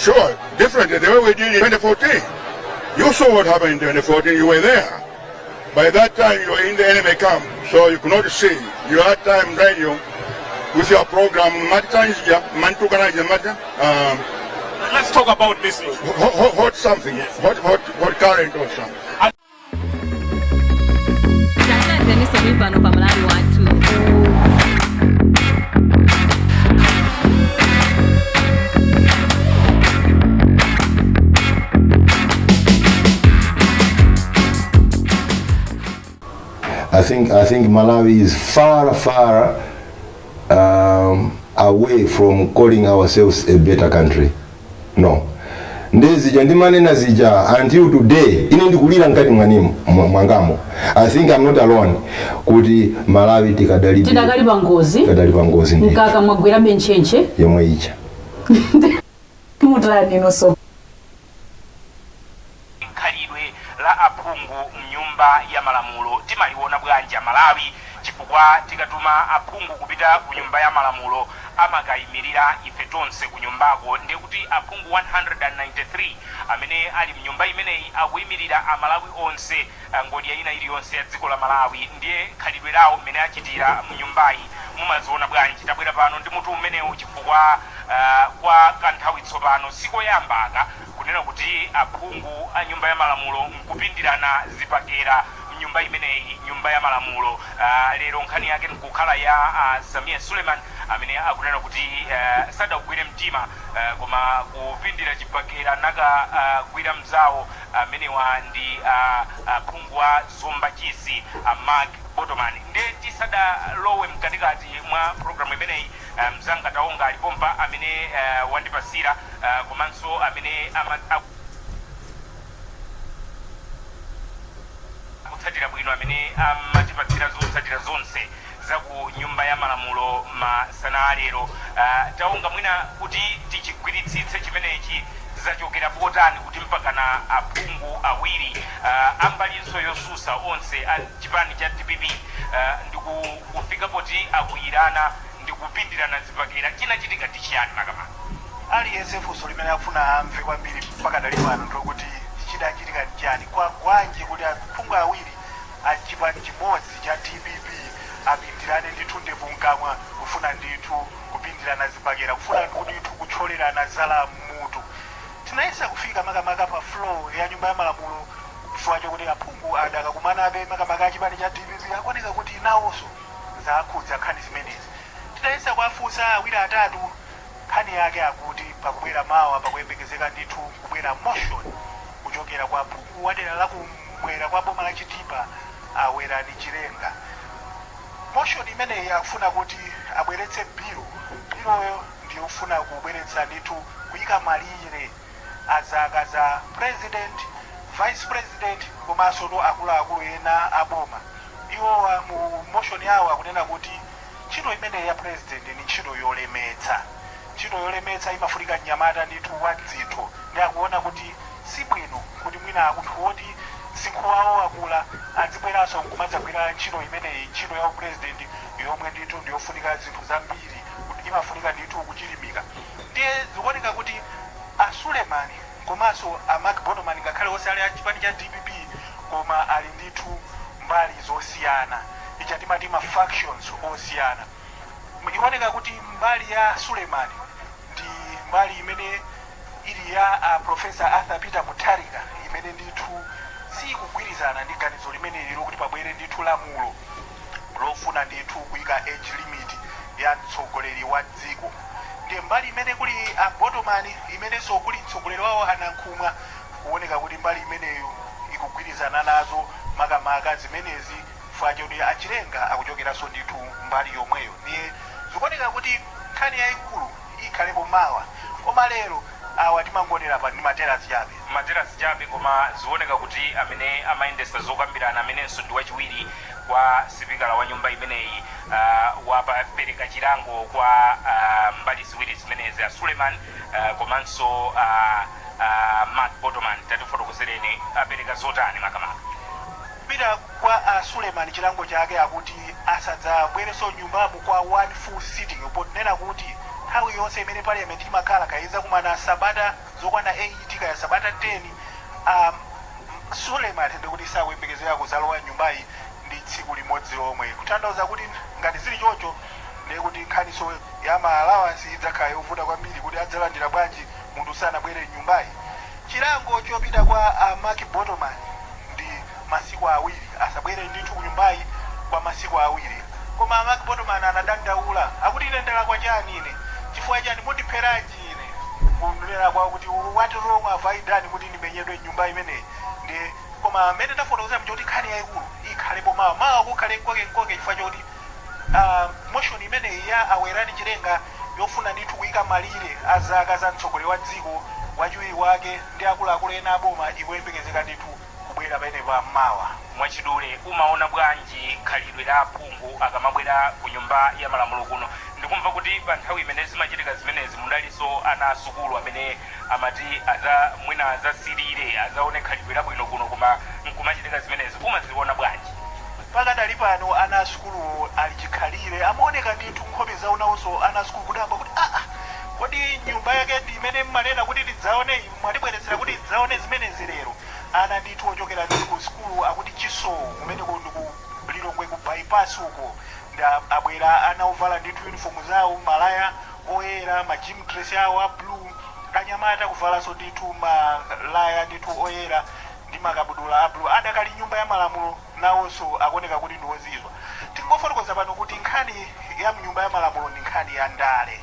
Sure, differently the way we did in 2014. You saw what happened in 2014, you were there. By that time, you were in the enemy camp, so you could not see. You had time radio with your program, Matanjia, Mantukanaja Mata, Let's talk about this issue. Hot, hot, hot something, hot, hot, hot current or something. Talandireniso muli pano pa Malawi Wathu. I think Malawi is far, far away from calling ourselves a better country. No. Ndezija ndimanena zija until today ine ndikulira mkati mwanimo mwangamo. I think I'm not alone kuti Malawi tikadali Tidakali pa ngozi. Tikadali pa ngozi ndi Mkaka mwagwerabe ntchentche. Yomwe icha. Mutani inonso? Khalidwe la aphungu mnyumba ya malamulo timaliona bwanji Amalawi? Chifukwa tikatuma aphungu kupita ku nyumba ya malamulo, amakayimirira ife tonse ku nyumbako. Ndiye kuti aphungu 193 amene ali mnyumba imeneyi akuyimirira Amalawi onse, ngodya ina iliyonse ya dziko la Malawi. Ndiye khalidwe lawo mmene achitira mnyumbayi mumaziona bwanji? Tabwera pano ndi mutu umenewu chifukwa kwa kanthawi tsopano, sikoyamba aka kunena kuti aphungu a nyumba ya malamulo nkupindirana zibakera mnyumba imeneyi, nyumba ya malamulo. Lero nkhani yake nkukhala ya Sameer Suleman amene akunena kuti sadagwire mtima, koma kupindira chibakera nakagwira mzawo. Amenewa ndi phungu wa Zomba Chisi, Mark Botoman. Ndiye tisadalowe mkatikati mwa programu imeneyi, mzanga Taonga alipompa amene wandipasira, komanso amene kutsatira bwino, amene amatipatsira zotsatira zonse za ku nyumba ya malamulo masana alero. Taonga, mwina kuti tichigwiritsitse chimenechi, zachokera potani kuti mpakana aphungu awiri ambalinso yosusa onse a chipani cha DPP ndikufika poti akuyirana ndikupindirana zibakera? Chinachitika ndi chiyani makamaka? Aliyense funso limene akufuna amve kwambiri pakadali pano ndikuti chidachitika nchani, kwagwanji kuti aphungu awiri a chipani chimodzi cha DPP apindirane ndithu ndevu mkamwa, kufuna ndithu kupindirana zibakera, kufuna ndithu kutcholerana zala mmutu. Tinayesa kufika makamaka pa floor ya nyumba ya malamulo chifukwa chokuti aphungu adakakumanabe, makamaka a chipani cha DPP akuoneka kuti nawonso zakhudza nkhani zimenezi. Tinayesa kuwafunsa awiri atatu. Nkhani yake akuti pakubwera mawa, pakuyembekezeka ndithu kubwera motion kuchokera kwa phungu wa dera la kumwera kwa boma la Chitipa, a Werani Chilenga. Motion imeneyi akufuna kuti abweretse bill. Biloyo ndiyofuna kubweretsa ndithu kuyika malire a zaka za president, vice president komanso to akuluakulu ena a boma. Iwowa mu motion yawo akunena kuti ntchito imeneyi ya president ni ntchito yolemetsa, ntchito yolemetsa imafunika mnyamata ndithu wa dzitho, ndi akuona kuti sibwino kuti mwina anthu woti msinkhu wawo akula azibweranso nkumadzagwira ntchito imeneyi, ntchito ya upresident yomwe ndithu ndiyofunika zinthu zambiri, kuti imafunika ndithu kuchilimika. Ndiye zikuoneka kuti a Suleiman komanso a Mark Botoman, ngakhale onse ali a chipani cha DPP, koma ali ndithu mbali zosiyana, ija timati ma factions osiyana. Ikuoneka kuti mbali ya Suleiman ndi mbali imene ili ya a Professor Arthur Peter Mutharika, imene ndithu sikugwirizana ndi ganizo limeneli lokuti pabwere ndithu lamulo lofuna ndithu kuyika age limit ya mtsogoleri wa dziko. Ndiye mbali imene kuli a Botoman, imenenso kuli mtsogoleri wawo a Nankhumwa, kuoneka kuti mbali imeneyo ikugwirizana nazo makamaka zimenezi, chifukwa choti achilenga akuchokeranso ndithu mbali yomweyo. Ndiye zikuoneka kuti nkhani yayikulu ikhalepo mawa, koma lero awa timangonera pa ndi materasi chabe. Materasi chabe, koma zioneka kuti amene amayendesa zokambirana, amenenso ndi wachiwiri kwa sipikala wa nyumba imeneyi, wapereka chilango kwa mbali ziwiri zimenezi, a Suleiman komanso Mark Botoman. Tatifotokozereni, apereka zotani makamaka? Kupita kwa a Suleiman, chilango chake akuti asadzabwerenso nyumbamo kwa one full sitting, ponena kuti nthawi Nthawi yonse imene parliament imakhala kayiza kumana sabata zokwana 8 kaya sabata 10, Suleiman ndikuti sakuyembekezera kuzalowa nyumbayi ndi tsiku limodzi lomwe, kutanthauza kuti ngati zili choncho, ndiye kuti nkhaniso ya ma allowance idzakhala yovuta kwambiri, kuti adzalandira bwanji munthu sanabwere nyumbayi. Chilango chopita kwa Mark Botoman ndi masiku 2, asabwere ndithu ku nyumbayi kwa masiku 2. Koma Mark Botoman anadandaula, akuti, "Ine ndalakwa chani? Ine chifukwa chani mundipheranji ine?" Kunena kwawo kuti, "What wrong have I done kuti ndimenyedwe nyumba imeneyi?" Ndi koma amene ndafotokozera mchoti nkhani yayikulu ikhalepo mawa. Mawa kukhale nkokenkoke, chifukwa chokuti motion imeneyi ya a Werani Chilenga yofuna ndithu kuyika malire a zaka za mtsogoleri wa dziko, wachiwiri wake ndi akuluakulu ena aboma ikuyembekezeka ndithu kubwera pamenepa mawa. Mwachidule, umaona bwanji khalidwe la aphungu akamabwera ku Nyumba ya Malamulo kuno? Ndikumva kuti pa nthawi imene zimachitika zimenezi mudalinso ana asukulu amene amati aza mwina azasilire, azaone khalidwe labwino kuno, koma nkumachitika zimenezi. Umaziona bwanji? Pakadali pano ana asukulu ali chikhalire, amaoneka ndithu nkhope zawo nawonso ana asukulu kudabwa kuti, "Aa, kodi nyumba yake ndi imene mmanena kuti tidzaone? Mwatibweretsera kuti tidzaone zimenezi lero?" Ana ndithu ochokera ku sukulu akuti Chisowo, kumeneko ndi ku Lilongwe ku Bypass uko, ndi abwera ana ovala ndithu uniform zawo, malaya oyera, ma gym dress awo a blue, anyamata kuvalanso ndithu malaya ndithu oyera ndi makabudula a blue. Adakali Nyumba ya Malamulo nawonso akuoneka kuti ndi wozizwa. Tingofotokoza pano kuti nkhani ya mnyumba ya malamulo ndi nkhani ya ndale.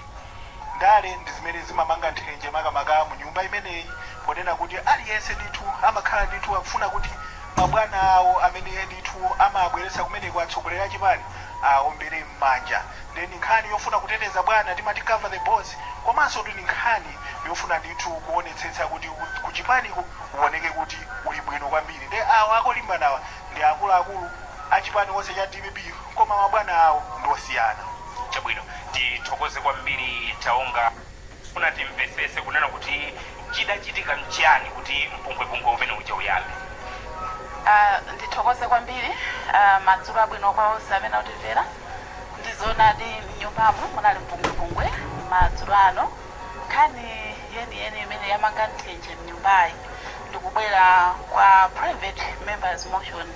Ndale ndi zimene zimamanga nthenje, makamaka mu nyumba imeneyi, ponena kuti aliyense ndithu amakhala ndithu akufuna kuti mabwana awo amene ndithu amabweretsa kumeneko, atsogoleri achipani, aombere m'manja. Then nkhani yofuna kuteteza bwana, timati cover the boss, komanso ndi nkhani yofuna ndithu kuonetsetsa kuti kuchipaniku kuoneke kuti uli bwino kwambiri. Ndi awo akolimbanawa ndi akuluakulu achipani onse cha DPP, koma mabwana awo ndi osiyana. Chabwino, tithokoze kwambiri. Taonga funa timvesese kunena kuti chidachitika mchiyani kuti mpungwepungwe umene uja uyambe. Ndithokoze kwambiri. Madzulo abwino kwa onse amene akutimvera. Ndizoonadi, mnyumbamo munali mpungwepungwe madzulo ano. Nkhani yeniyeni imene yamanga nthenje mnyumbayi ndikubwera kwa private members motion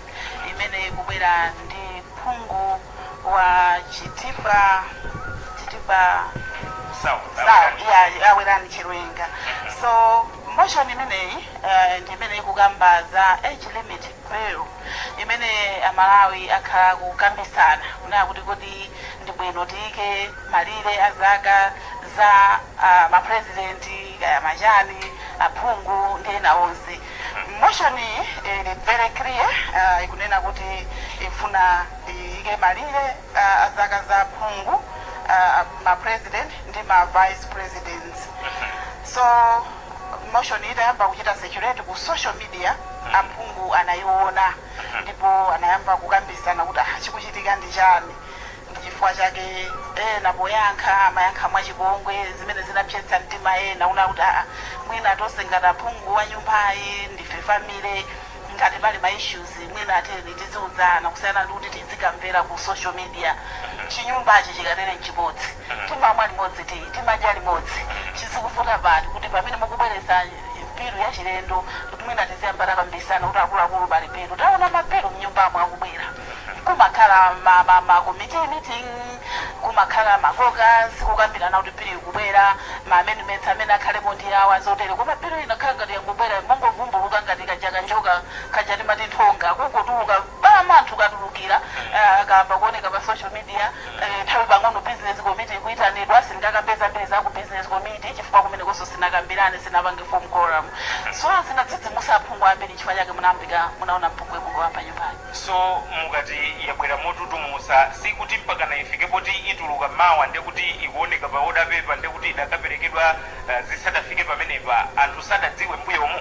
imene ikubwera ndi phungu wa Chitipa South. South, yeah, a Werani Chilenga. So motion imeneyi ndi imene ikukamba za age limit bill imene Amalawi akhala kukambisana kunena kuti kodi ndi bwino tiyike malire a zaka za mapresidenti, kaya machani, aphungu ndi ena onse. Motion iyi ili very clear, ikunena kuti ifuna iyike malire a zaka za phungu, ma president ndi ma vice presidents. So motion itayamba kuchita circulate ku social media, aphungu anayiona ndipo anayamba kukambisana kuti, "Ah, chikuchitika ndi chani?" Ndi chifukwa chake ena poyankha amayankha mwachipongwe, zimene zinapsetsa mtima ena una kuti, "Aa, mwina tonse ngati aphungu wa nyumbayi ndife family. Ngati pali ma issues, mwina ateni tiziuzana kusiyana ndi kuti tizikamvera ku social media. Chinyumbachi chikatere nchimodzi, timamwa limodzi, timadya limodzi, chizikuvuta pati kuti pamene mukubweretsa bill ya chilendo mwina tiziyamba takambisana kuti, akuluakulu, pali bill, taona ma bill mnyumbamo akubwera?" Kumakhala ma committee meeting, kumakhala ma caucus, kukambirana kuti bill ikubwera, ma amendments amene akhalepo ndi awa, zotere. Koma bill inakhala ngati yangobwera mongovumbuluka ngati kaja kanjoka kaja timati nthonga, kungotuluka bama, anthu katulukira, kamba kuoneka pa social media. Nthawi pang'ono business committee ikuyitanidwa. Sindingakambe zambiri za ku business committee chifukwa kumenekonso sinakambirane, sinapange form quorum. So zinadzidzimusa aphungu ambiri, chifukwa chake munayambika munaona mpungwepungwe wa pa nyumbayi. So mukati yabwera motutumusa, sikuti mpakana ifike poti ituluka mawa ndekuti ikuoneka pa order paper, ndekuti idakaperekedwa zisadafike pamenepa, anthu sadadziwe mbuyomu?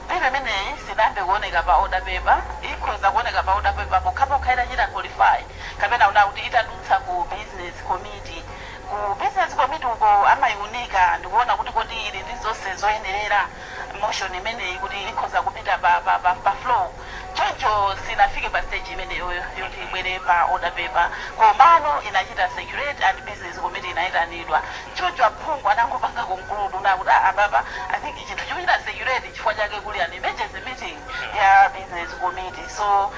Bill imeneyi sinayambe kuoneka pa order paper. Ikhoza kuoneka pa order paper pokhapokha itachita qualify, kapena una kuti itadutsa ku business committee. Ku business committee uko amayiunika ndikuona kuti kodi ili ndi zonse zoyenerera motion imeneyi kuti ikhoza kupita pa floor. Choncho sinafike pa stage imeneyoyo yoti ibwere pa order paper, komano inachita circulate and business committee inayitanidwa. Choncho aphungu anangopanga conclude nakuti, "Ah, apapa I think chinthu chikuchita circulate chifukwa chake kuli an emergency meeting ya business committee." So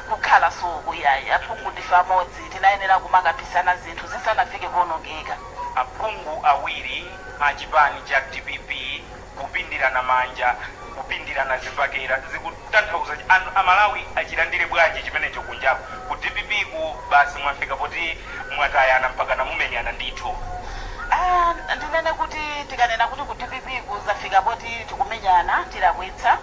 kukhala suku yayi, aphungu ndife amodzi, tinayenera kumakambisana zinthu zisanafike kuonongeka. Aphungu awiri a chipani cha DPP kupindirana manja, kupindirana zibakera, zikutanthauza anu Amalawi achilandire bwanji chimenecho kunjaku? Ku DPP ku basi mwafika poti mwatayana mpaka namumenyana ndithu. Ah, ndinene kuti tikanena kuti ku DPP kuzafika poti tikumenyana, tilakwitsa,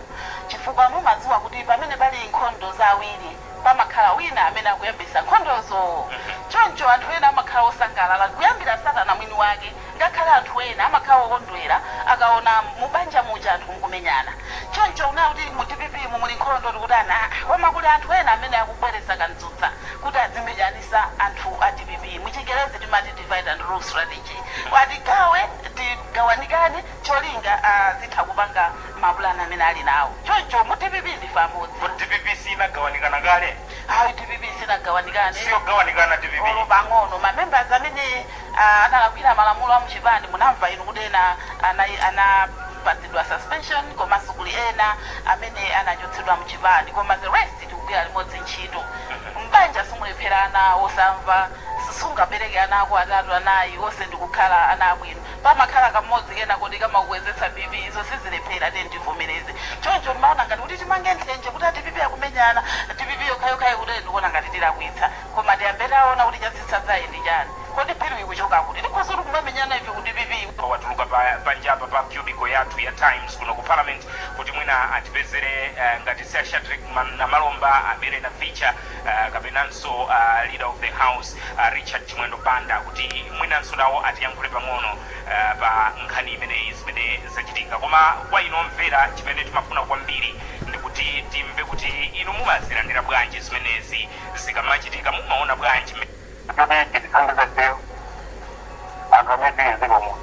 chifukwa mumadziwa kuti pamene pali nkhondo za awiri pamakhala wina amene akuyambisa nkhondozo. Choncho anthu ena amakhala osangalala, kuyambira Satana mwini wake, ngakhale anthu ena amakhala okondwera akaona mubanja muja anthu mukumenyana. Choncho una kuti mu DPP muli nkhondo, tikuti ana, koma kuli anthu ena amene akubweresa kandzutsa kuti azimenyanisa anthu a DPP. Muchingerezi timati divide and rule strategy. Atigawe, tigawanikane, cholinga azitha kupanga mapulani amene ali nawo. Choncho mu DPP ndife amodzi. Ku DPP sinagawanikana kale? Ayi, DPP sinagawanikane. Siyogawanikana DPP? Olo pang'ono. Mamembers amene analakwira malamulo a muchipani, munamva inu kuti ena anapatsidwa suspension, komanso kuli ena amene anachotsedwa muchipani, koma the rest tikugwira limodzi ntchito. Mbanja simulephera ana osamva. Sungabereke ana ako atatu, anayi, onse ndikukhala ana abwino. Pamakhala kamodzi kena kuti kamakuwezetsa BP. Izo sizilephera, tiye ndivomereze. Choncho ndimaona ngati kuti timange nthenje kuti a DPP akumenyana, DPP yokhayokhayi, kuti ndikuona ngati tilakwitsa. Koma tiyambe taona kuti chatsitsa dzaye ndi chani. Kodi bill ikuchoka kuti tikhoza kuti kumamenyana ife ku DPP? Watuluka panjapa pa cubicle yathu ya Times kuno ku Parliament kuti mwina atipezere ngati si Shadrick Namalomba, amene na feature kapenanso leader of the house, Richard Chimwendo Banda, kuti mwinanso nawo atiyankhule pang'ono pa nkhani imeneyi, zimene zachitika. Koma kwa inu omvera, chimene timafuna kwambiri ndikuti timve kuti inu mumazilandira bwanji zimenezi zikamachitika, mumaona bwanji? Kuti chitithandize ifeyo anthu amene tili mdziko muno,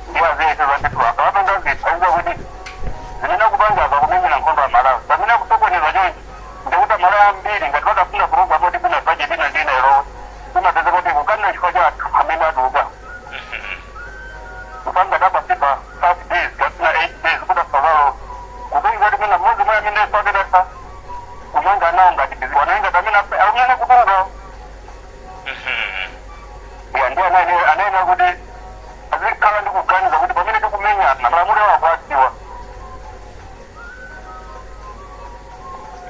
ndiye aziyese zandithu akawapanga zinthu akuza kuti zimene akupanga pakumenyera nkhondo Amalawi, pamene akusokoneza chonchi, ndikuti Amalawi ambiri ngati patafuna program kuti kuna budget ina ndi ina ilowe, imapeza kuti kukanira chifukwa cha anthu amene atuluka kupanga tapasipa 5 days kapena 8 days kuti asawalo kutenga kuti mwina mmodzi mwa amene sakadasa kumanga nawo ngati wanayi ngati amene amene kutuluka ya ndi anene kuti azikhala ndi kuganiza kuti pamene tikumenyana malamulo awo akuadziwa.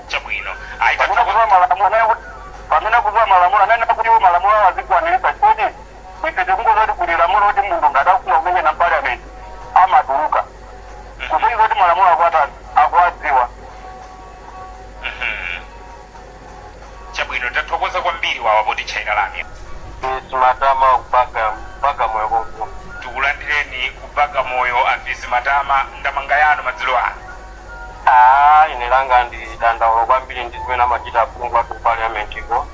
Chabwino. Pamene akudziwa malamulo anene kuti, pamene akudziwa malamulo anene kuti iwo malamulo awo azikwanirisa, chifukwa ife tikungoza kuti kuli lamulo kuti munthu ngati akufuna kumenyana parliament amatuluka, kusonyeza kuti malamulo akuatani, akuadziwa. Chabwino, tathokoza kwambiri wawa potitchaira lamya. Simatama kubaga Bagamoyo konkuno. Tikulandireni ku Bagamoyo, Afisi Matama, ndamanga yanu madzulo ano. Ah, ine langa ndi dandaulo kwambiri ndi zimene amachita aphungu athu ku parliament ko,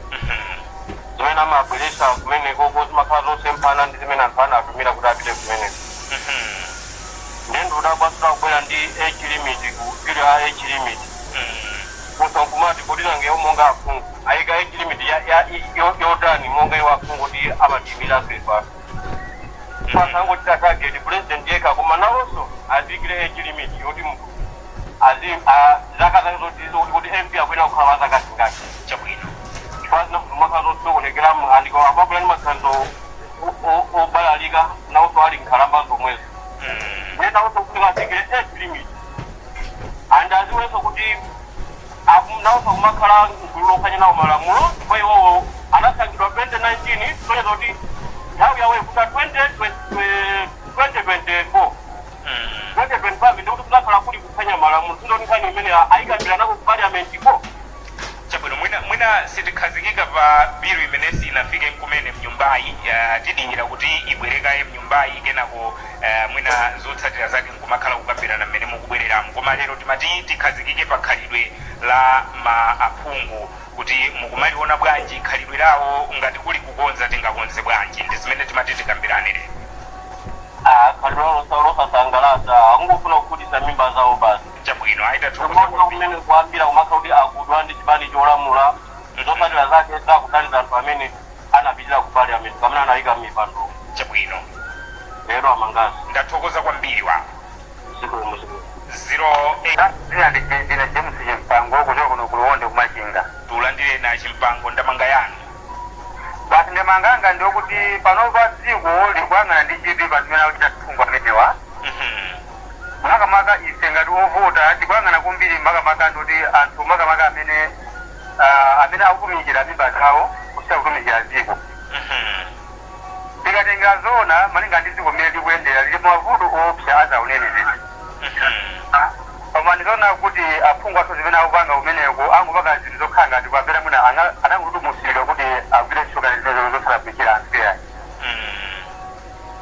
zimene amabweresa kumenekoko zimakhala zosemphana ndi zimene anthu anatumira kuti apite kumeneko. Ndiye ndikudabwasula kubwera ndi age limit, ku bill ya age limit, kusa nkumati kuti nangewo monga aphungu ayika age limit yotani, monga iwo aphungu kuti amatiyimiraso ife pasangochita target president yekha, koma nawonso aziyikire age limit yoti munthu azi zaka zake zoti zoti kuti MP akuyenera kukhala wa zaka zingati. Chabwino. Chifukwa makhala zosokonekera andiko apabwera ndi maganizo obalalika, nawonso ali nkhalamba zomwezo. Ndiye nawonso kuti aziyikire age limit and aziwenso kuti nawonso kumakhala mgulu lophwanya nawo malamulo, chifukwa iwowo anasankhidwa 2019, kusonyeza kuti nthawi yawo ikuta 2024, 2025, ndikuti kuzakhala kuli kuphwanya malamulo. Sindoti nkhani imene ayikambira nako ku parliament ko. Chabwino, mwina sitikhazikika pa bill imene sinafike nkumene mnyumbayi. Tidikira kuti ibwerekaye mnyumbayi, kenako mwina zotsatira zake nkumakhala kukambirana mmene mukubwereramo. Koma lero timati tikhazikike pa khalidwe la ma aphungu, kuti mukumaliona bwanji khalidwe lawo, ngati kuli kukonza tingakonze bwanji, ndi zimene timati tikambirane lero. Ah, khalidwe lawo losasangalatsa, akungofuna kukhutitsa mimba zawo basi. Chabwino, ayi. Ayitathokoza Kumaona kwambiri. Kumene kuambira kumakha kuti akudwa ndi chipani cholamula, zotsatira zake zakuthandiza anthu amene anapitira ku parliament pamene anayika mipando. Chabwino. Lero amangazi. Ndathokoza kwambiri wa. Zikomo, zikomo. 08. Zina ndine James Chimpango kuchoka kuno kuLuwonde kuMachinga. Tulandire na Chimpango, ndamanga yanu. Basi, ndemanganga ndiokuti panopa dziko likuyang'ana ndi chidwi pa zimene akuchita aphungu amenewa. Makamaka ife ngati ovota tikuyang'ana kwambiri, makamaka ndikuti anthu, makamaka amene amene akutumikira mimba zawo kusiya kutumikira dziko. Tikatenga zona malinga ndi dziko mmene likuyendera, lili mavuto oopsa azaunene zinthu. Koma ndizoona kuti aphungu athu zimene akupanga kumeneko, angopanga zinthu zokhala ngati kapena mwina anangotutumusidwa kuti agwire ntchito kani zimene zosalakwikira anthu yayi.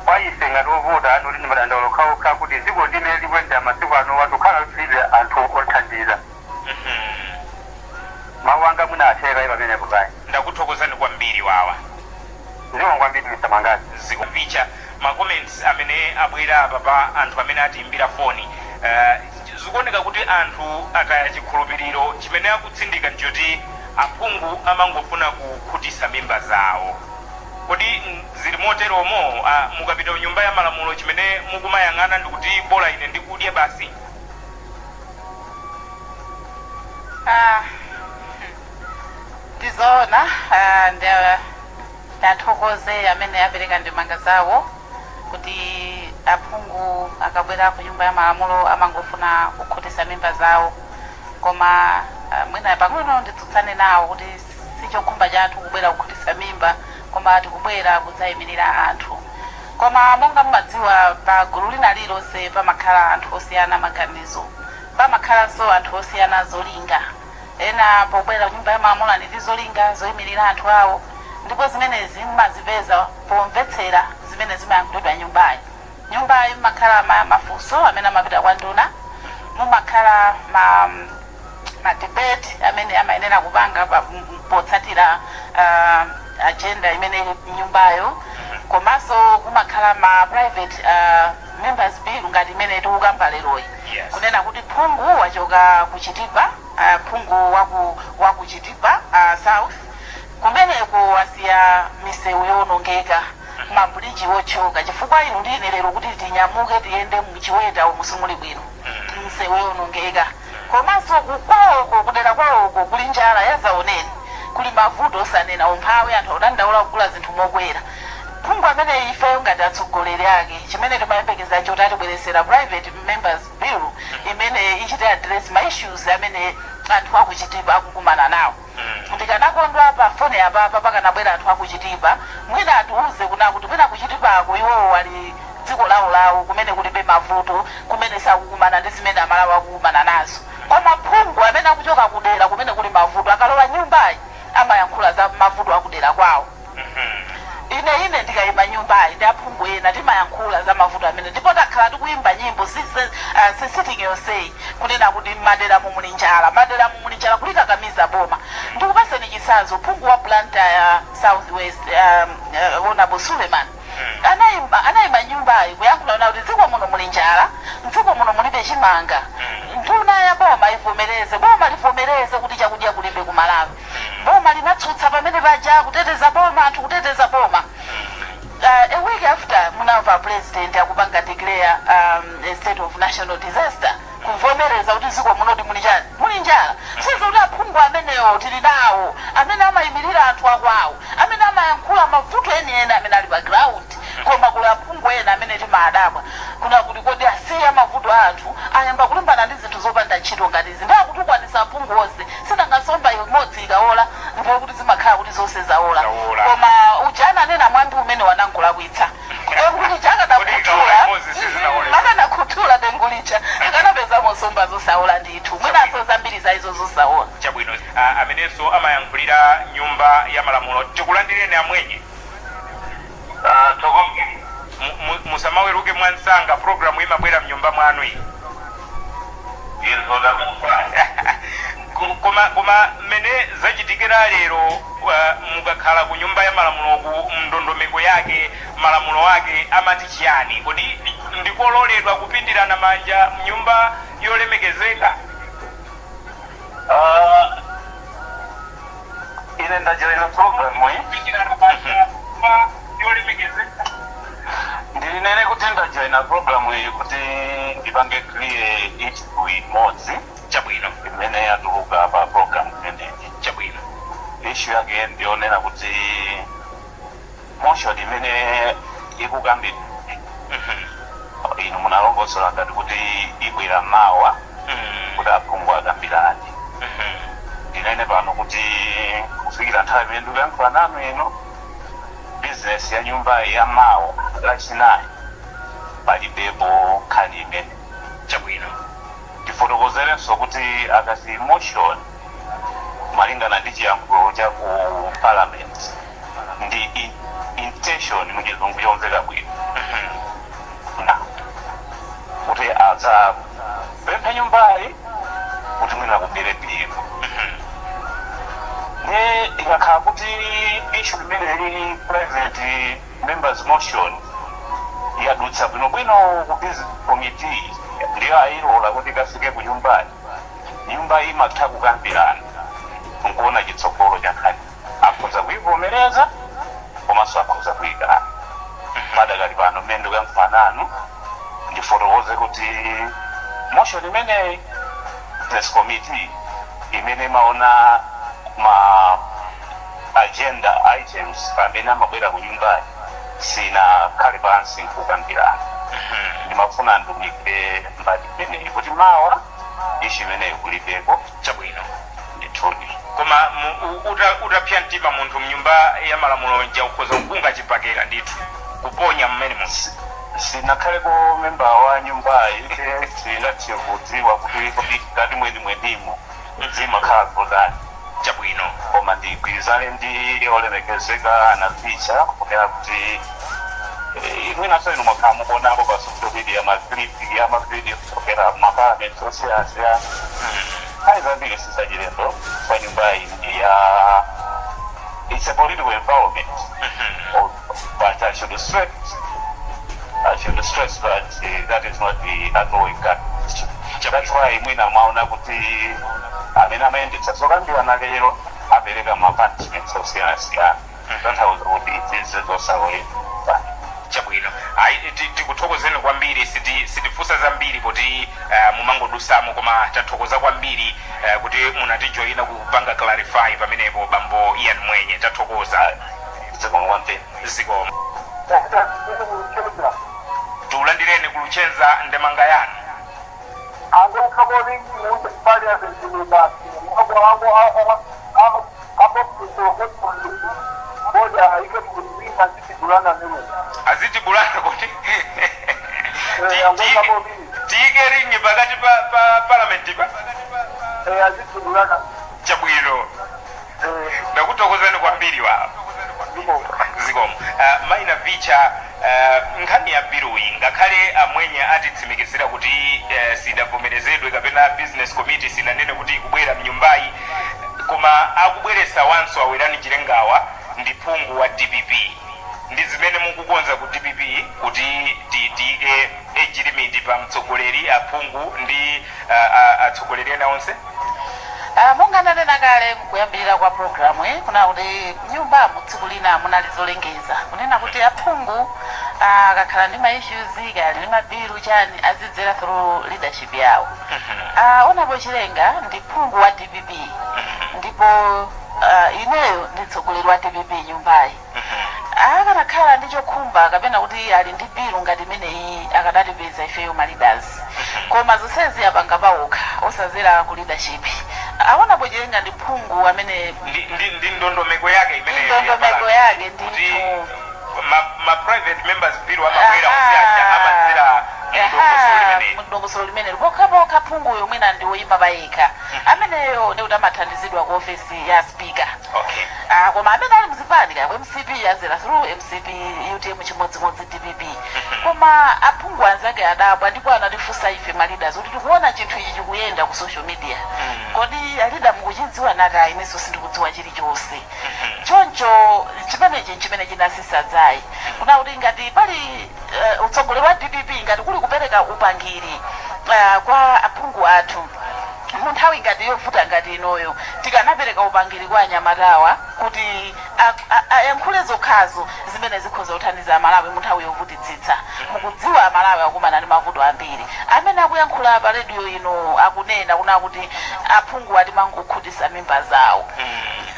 Kwa ife ngati ovota, ndikuti ndi madandaulo okhaokha kuti dziko limene likuyendera masiku ano, anthu khala tilibe anthu othandiza. Mawu anga mwina atheka pamenepo kayi. Ndakuthokozani kwambiri wawa. Zikomo kwambiri, Mr Mangazi. Zikuvicha ma comments amene abwera apa pa anthu amene atiimbira foni, zikuoneka kuti anthu ataya chikhulupiriro. Chimene akutsindika nchoti aphungu amangofuna kukhutisa mimba zawo. Kodi zili moteromo? Mukapita ku Nyumba ya Malamulo, chimene mukumayang'ana ndikuti bola ine ndikudya basi? Ah, ndizoona. Ah, ndathokoze amene apereka ndemanga zawo kuti aphungu akabwera ku Nyumba ya Malamulo amangofuna kukhutisa mimba zawo. Koma mwina pang'ono nditsutsane nawo kuti sichokhumba chathu kubwera kukhutisa mimba, koma tikubwera kudzayimirira anthu. Koma monga mumadziwa, pa gulu lina lililonse pamakhala anthu osiyana maganizo, pamakhalanso anthu osiyana zolinga. Ena pobwera ku Nyumba ya Malamulo ali ndi zolinga zoyimirira anthu awo, ndipo zimenezi mumazipeza pomvetsera zimene zimayankhulidwa nyumbayi. Nyumbayi mumakhala mafunso amene amapita kwa nduna, mumakhala ma debate amene amayenera kupanga potsatira agenda imene ili nyumbayo, komanso kumakhala ma private members bill ngati imene tikukamba leroyi. Kunena kuti phungu wachoka ku Chitipa, phungu waku Chitipa South kumeneko wasiya misewu yowonongeka, mabridge wothyoka, chifukwa inu ndine lero kuti tinyamuke tiyende muchiweta umu simuli bwino, misewu yowonongeka. Komanso kwawoko, kudera kwawoko kuli njala yazaoneni, kuli mavuto osanena, umphawi, anthu akudandaula kugula zinthu mokwera. Phungu amene ifeyo ngati atsogoleri ake chimene timayembekeza choti atibweresera private members bill imene ichite address ma issues amene anthu akuChitipa akukumana nawo. Ndikanakondwa pa foni apapa pakanabwera anthu akuChitipa, mwina atiuze kuna kuti mwina kuChitipako iwowo ali dziko lawo lawo kumene kulibe mavuto, kumene sakukumana ndi zimene Amalawi akukumana nazo. Koma phungu amene akuchoka kudera kumene kuli mavuto, akalowa nyumbayi amayankhula za mavuto akudera kwawo. Ine ndikayima nyumbayi ndi aphungu ena, timayankhula za mavuto amene, ndipo takhala tikuyimba nyimbo sitting yonseyi kunena kuti maderamu muli njala, maderamu muli njala, kulikakamiza boma. Ndikupaseni chitsanzo, phungu wa Blantyre South West, Honorable Suleiman, anayima nyumbayi kuyankhula na kuti dziko muno muli njala, mdziko muno mulibe chimanga, nduna ya boma ivomereze, boma livomereze kuti chakudya kulibe ku Malawi. Boma linatsutsa pamene paja, kuteteza boma, anthu kuteteza boma. A week after, munamva president akupanga declare a state of national disaster, kuvomereza kuti dziko munodi muli chani? Muli njala. Sizo kuti aphungu amenewo tili nawo amene amayimirira anthu akwawo, amene amayankhula mavuto enieni amene ali pa ground. Koma kuli aphungu ena amene timadabwa kuna kuti kodi asiya mavuto a anthu, ayamba kulimbana ndi zinthu zopanda ntchito ngati izi? Ndi akutukwanisa aphungu onse. Sinangasomba imodzi ikaola, ndiye kuti zimakhala kuti zonse zaola. Zaola. Koma uja ananena mwambi umene wanangolakwitsa dengu lija. Kodi ikaola imodzi sizinaole? Akanakhuthula dengu lija, akanapezamo nsomba zosaola ndithu, mwinaso zambiri za izo zosaola. Chabwino. Amenenso amayankhulira Nyumba ya Malamulo, tikulandireni amwenye. Toko. Musamaweruke mwansanga, programu imabwera mnyumba mwanu iyi. Izoda. Koma mmene zachitikira lero, mukakhala ku Nyumba ya Malamuloku, mndondomeko yake, malamulo ake amati chiyani? Kodi ndikololedwa kupindirana manja mnyumba yolemekezeka? Ah, ine ndajoina program iyi. Ndilinene kuti ndajoina program iyi kuti ndipange clear issue imodzi Chabwino. imene yatuluka pa program imeneyi. Chabwino. Issue yake ndionena kuti motion imene ikukambidwa, inu munalongosola ngati kuti ibwera mawa kuti aphungu akambirane. Ndinene pano kuti kufikira nthawi imene ndikuyankhula nanu ino, business ya nyumbayi ya mawa Lachinayi palibepo nkhani imene. Tifotokozerenso kuti akati motion, malingana ndi chiyankhulo cha ku parliament, ndi intention muchizungu chomveka bwino, na kuti adzapemphe nyumbayi kuti mwina kubwere bill. Ne ikakhala kuti issue imene ili private members motion yadutsa bwinobwino ku business committee, ndiyo ayilola kuti ikafike ku nyumbayi, nyumba imatha kukambirana nkuona chitsogolo cha nkhani. Akhoza kuivomereza komanso akhoza kuyikana. Padakali pano mmene ndikuyankhula nanu, ndifotokoze kuti motion imeneyi, business committee imene imaona ma agenda items amene amabwera ku nyumbayi, sinakhale pansi nkukambirana. Ndimafuna ndimike mbali imeneyi kuti mawa issue imeneyi kulibeko. Ndithudi. Koma utapsya mtima munthu mnyumba ya malamulo nja, ukhoza kukunga chibakera ndithu kuponya mmene musi. Sinakhaleko memba wa nyumbayi, singathe kudziwa kuti kodi ngati mweni mwenimo zimakhala zotani. Koma ndigwirizane ndi olemekezeka Anavicha kunena kuti mwinanso inu mwakhala mukuonapo pa social media ma clip ya ma video kuchokera ma parliament osiyanasiyana. Nthawi zambiri sizachilendo kwa nyumbayi ndi ya, it's a political environment. Oh, but I should stress that that is not the ongoing practice. That's why mwina mwaona kuti amene amayendetsa zokambirana lero apereka ma punishments osiyanasiyana, tanthauza kuti izizi zosaloledwa. Chabwino, ayi, tikuthokozeni kwambiri. Sitifunsa zambiri poti mumangodusamo, koma tathokoza kwambiri kuti munatijoyina kupanga clarify pamenepo. Bambo Ian Mwenye, tathokoza. Zikomo kwambiri. Zikomo. Tiulandireni kuluchenza, ndemanga yanu. Angokhaboni muntu parliament basi abo abo boda ike mkulima zitibulana mimi. Azitibulana kuti Angokhaboni. Tiyike ring pakati pa parliament pa. Azitibulana. Chabwino, ndakuthokozani kwambiri wa. Zikomo. Maina Vicha, nkhani ya biluyi, ngakhale amwenye atitsimikizira kuti sidavomerezedwe kapena business committee sinanene kuti ikubwera mnyumbayi, koma akubweresa wanso Awerani Chilengawa ndi phungu wa DPP. Ndi zimene mukukonza ku DPP kuti tiyike age limit pa mtsogoleri, aphungu ndi atsogoleri ena onse? Monga ndanena kale kuyambirira kwa programu, kuna kuti nyumbamo tsiku lina munali zolengeza kunena kuti aphungu akakhala ndi ma issues, kali ndi mabilu chani, azidzera through leadership yawo. Honorable Chilenga ndi phungu wa DPP, ndipo ineyo ndi mtsogoleri wa DPP nyumbayi. Akanakhala ndi chokhumba kapena kuti ali ndi bilu ngati imeneyi, akadatipeza ifeyo ma leaders, koma zonsezi apanga pawokha osazera ku leadership. Aonapo Chilenga ndi phungu amene Ndi ndondomeko yake imeneyo Ndi ndondomeko yake. Kuti Ndithu. ma private members bill amabwera onse aja amadzera mdongosolo limeneli. Mdongosolo limeneli pokhapokha phunguyo mwina ndi woyima payekha, ameneyo ndi kuti amathandizidwa ku ofesi ya speaker. Ah, koma amene ali mzipani, kaya ku MCP azera through MCP, UTM chimodzimodzi, DPP. Koma aphungu anzake adabwa ndipo anatifunsa ife ma leaders kuti tikuona chinthu ichi chikuyenda ku social media, kodi a leader mukuchidziwa? Nati ayi, inenso sindikudziwa chilichonse. Choncho chimenechi chimene chinasisadzayi kuna kuti ngati pali utsogoleri wa DPP, ngati kuli kupereka upangiri kwa aphungu athu. Mu nthawi ngati yovuta ngati inoyo, tikanapereka upangiri kwa anyamatawa kuti ayankhule zokhazo zimene zikhoza kuthandiza Amalawi mu nthawi yovutitsitsa. Mukudziwa Amalawi akumana ndi mavuto ambiri. Amene akuyankhula pa rediyo ino akunena kuna kuti aphungu ati mangokhutisa mimba zawo.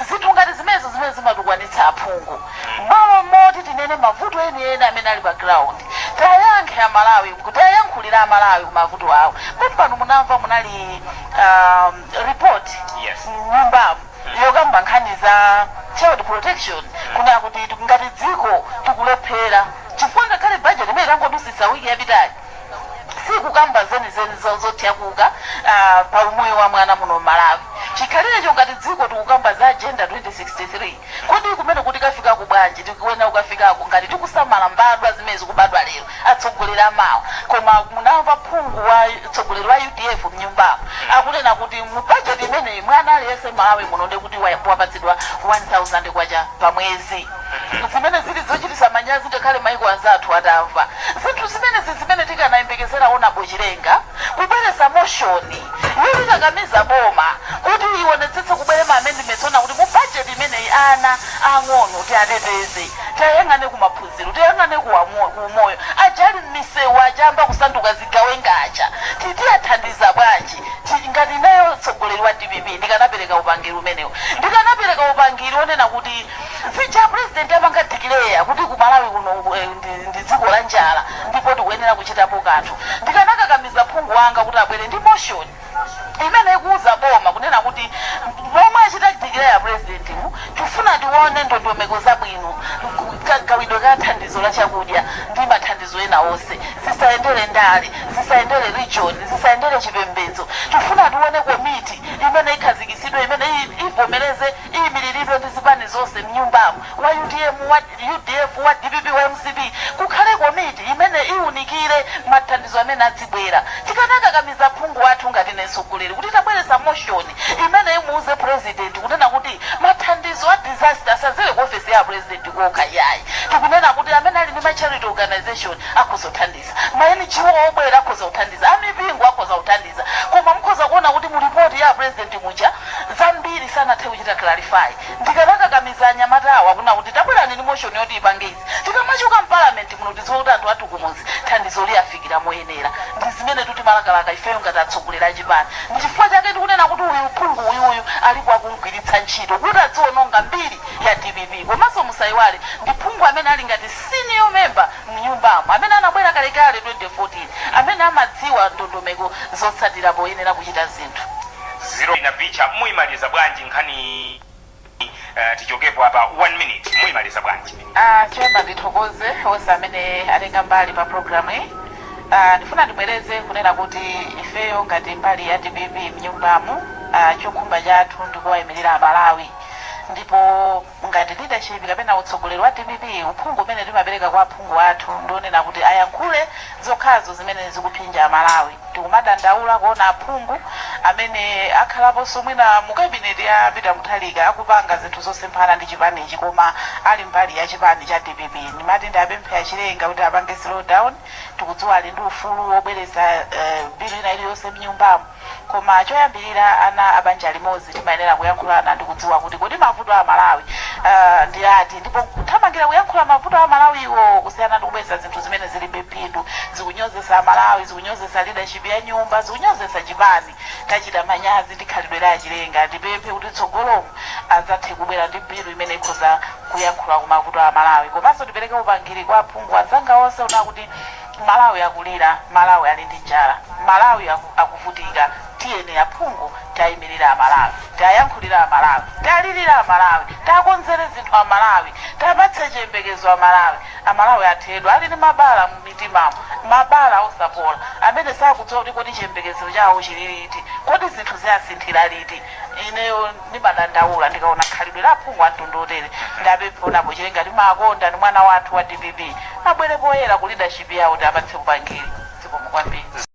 Zinthu ngati zimenezo zimene zimatukwanitsa aphungu, malo moti tinene mavuto enieni amene ali pa ground, tayankhe Amalawi, tayankhulira Amalawi ku mavuto awo. Pompano munamva munali report mnyumbamo yokamba nkhani za child protection, kuna kuti ngati dziko tikulephera, chifukwa ngakhale budget imene tangodusisa wiki yapitayi sikukamba zenizeni zothyakuka pa umoyo wa mwana muno Malawi. Chikhalirecho ngati dziko tikukamba za Agenda 2063, kodi kumene kuti kafikako bwanji? Tikuyenera kukafikako ngati tikusamala mbadwa zimene zikubadwa lero, atsogoleri amawa. Koma munamva phungu wa mtsogoleri wa UDF mnyumbamo akunena kuti mu budget imeneyi mwana aliyense Malawi muno ndi kuti wapatsidwa 1000 kwacha pa mwezi, zimene zili zochitisa manyazi ngakhale maiko anzathu atamva zinthu zimenezi. Zimene tikanayembekezera Honourable Chilenga kubweresa motion yolikakamiza boma kuti ionetsetse kubwere ma amendments ona kuti mu budget imeneyi ana ang'ono tiateteze, tiyang'ane kumaphunziro, tiyang'ane ku umoyo. Ajali m'misewu achamba kusanduka zigawengacha, tiyathandiza bwanji? Ngati ineyo mtsogoleri wa DPP, ndikanapereka upangiri umenewo, ndikanapereka upangiri onena kuti zija president amanga declare kuti ku Malawi kuno ndi dziko la njala ndipo tikuyenera kuchitapo kanthu, ndikanakakamiza phungu wanga kuti abwere ndi motion imene ikuuza boma kunena kuti momwe achita declare president mu, tifuna tione ndondomeko zabwino kagawidwe ka thandizo la chakudya ndi mathandizo ena onse, zisayendere ndale, zisayendere region, zisayendere chipembedzo. Tifuna tione komiti imene ikhazikisidwe, imene ivomereze, iyimiriridwe ndi zipani zonse mnyumbamo, wa UTM, wa UDF, wa DPP, wa MCP, kukhale komiti imene iwunikire mathandizo amene adzibwera. Tikanakakamiza phungu wathu ngati ine mtsogoleri kuti tabweresa motion imene imuuze president kunena kuti mathandizo a disaster asazere ku ofesi ya president kokha yayi. Tikunena kuti amene ali ndi ma charity organization akhoza kuthandiza, ma NGO obwera akhoza kuthandiza, amipingo akhoza kuthandiza. Koma mukhoza kuona kuti mu ripoti ya president muja zambiri sanathe kuchita clarify. Ndikanakakamiza anyamata awa kuna kuti tabwerani ndi motion yoti ipange izi. Tikamachoka mparliament muno tidziwe kuti anthu athu kumudzi thandizo liyafikira moyenera. Ndi zimene timalakalaka ifeyo ngati atsogoleri achipani. Ndi chifukwa chake tikunena kuti uyu phungu uyuyu alipo akumgwiritsa ntchito kuti adziononga mbiri ya DPP. Komanso musayiwale, ndi phungu amene ali ngati senior member mnyumbamo, amene anabwera kalekale 2014, amene amadziwa ndondomeko zotsatira poyenera kuchita zinthu. Zero ina picha. Muyimaliza bwanji nkhani? Tichokepo apa, one minute, muyimaliza bwanji? Choyamba ndithokoze onse amene atenga mbali pa programu iyi. Ndifuna ndibwereze kunena kuti ifeyo ngati mbali ya DPP mnyumbamu, chokhumba chathu ndikuwayimirira Amalawi. Ndipo ngati leadership kapena utsogoleri wa DPP, uphungu umene timapereka kwa aphungu athu ndionena kuti ayankhule zokhazo zimene zikuphinja Amalawi. Tikumadandaula kuona aphungu amene akhalaponso mwina mu kabineti ya Peter Mutharika akupanga zinthu zosemphana ndi chipanichi koma ali mbali ya chipani cha DPP. Ndimati ndapemphe Achilenga kuti apange slow down. Tikudziwa ali ndi ufulu wobweretsa bill ina iliyonse mnyumbamo, koma choyambirira ana abanja limodzi timayenera kuyankhulana ndi kudziwa kuti kodi mavuto a Malawi ndi ati, ndipo kuthamangira kuyankhula mavuto a Malawiwo kusiyana ndi kubweretsa zinthu zimene zilibe phindu, zikunyozesa Amalawi, zikunyozesa leadership ya nyumba, zikunyozesa chipani. Tachita manyazi ndi khalidwe la Achilenga. Ndipemphe kuti tsogolomu adzathe kubwera ndi bill imene ikhoza kuyankhula ku mavuto a Malawi. Komanso ndipereke upangiri kwa aphungu anzanga onse una kuti Malawi akulira, Malawi ali ndi njala, Malawi akuvutika. Tiyeni aphungu tayimirira Amalawi, tayankhulira Amalawi, talirira Amalawi, takonzere zinthu Amalawi, tapatse chiyembekezo Amalawi. Amalawi athedwa, ali ndi mabala mmitimamo, mabala osapola, amene sakudziwa kuti kodi chiyembekezo chawo chili liti, kodi zinthu ziyasinthira liti. Ineyo ndimadandaula ndikaona khalidwe la aphungu a mtundu otere. Ndapempha Honourable Chilenga, timakonda, ndi mwana wathu wa DPP, abwere poyera ku leadership yawo kuti apatse upangiri. Zikomo kwambiri.